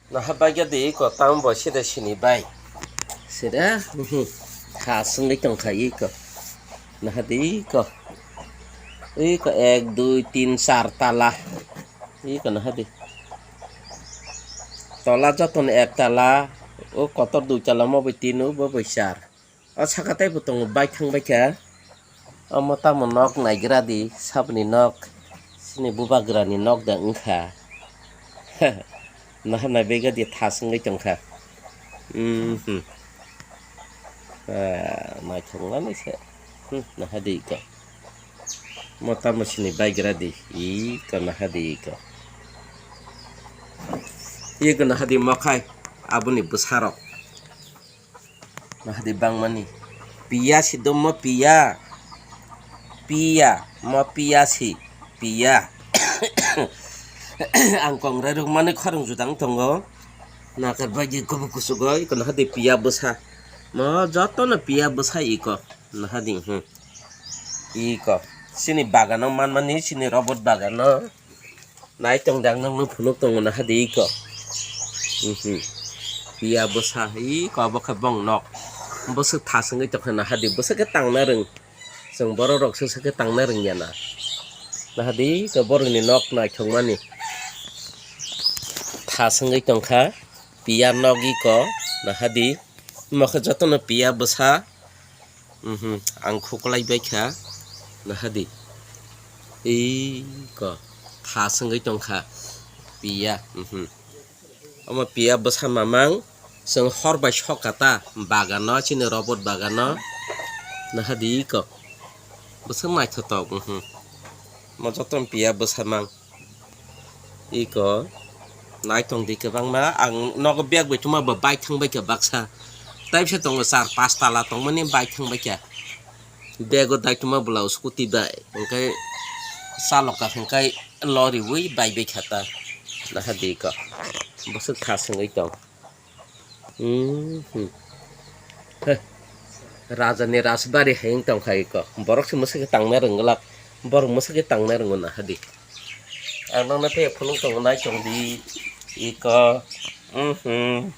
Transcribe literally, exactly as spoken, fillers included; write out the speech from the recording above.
Naha bagya di iko tamo bo sida sini bai. Sida, mhm. Ha sungwi tongkha iko. Naha di iko. Iko ek, dui, tin, char tala. Iko naha di. Tola joton ek tala. O kotor dui tala mo bai tin, o bo bai char. O saka tei bo tongo baithang baikha. Omo tamo nok naigra di, saboni nok, sini bubagrani nok da wngkha. Naha nai bega di thas wngwi tongkha. Mhm. Ah, naithok nani se. Hmm, naha di iko. Mo tamo sini baigra di. Iko naha di iko. Iko naha di mokhai. Aboni bwsarok. Naha di bangmani. Piya si do mo piya. Piya. Mo piya si. Piya. Ang kongrai rwkmani khorang judang tongo. Nakar bai di kubu kusugo. Iko naha di piya bwsa. Mo jotono piya bwsa iko. Naha di, hmm. Iko. Sini bagano manmani, sini robot bagano. Naitong dang nang nung phunuk tongo naha di iko. Mhm. Piya bwsa iko abo khe bong nok. Bwswk thas wngwi tongkha naha di. Bwswk khe tangna rwng. Chwng borok rok se se khe tangna rwngya na. Naha di iko borokni nok naithokmani. Thas wngwi tongkha. Piya nok iko naha di. Omo khe jotono piya bwsa. Mhm, ang khuklai baikha. Naha di. Iko. Thas wngwi tongkha. Piya. Mhm. Omo piya bwsa mamang. Chwng hor bai sokha ta. Bagano, chini robot bagano. Naha di iko. Bwswk naithotok. Mhm. Omo jotono piya bwsa mang. Iko naitong di kwbangma, ang nogo bag bai tongma bo bike thang bai kha baksa, taibisa tongo char pas tala tongmani bike thang bai kha, bag o dai tongma bwla o scooty bai, hwnkhe chalok kha hwnkhe lori wi bai bai kha ta, naha di iko bwswk thas wngwi tong. Mhm. Heh. Raja ni rajbari hai wng tong kha iko. Borok se mwswk khe tangna rwng glak. Borok mwswk khe tangna rwngo naha di. Ang nokno tei phunuk tongo nai tong di iko. Mhm.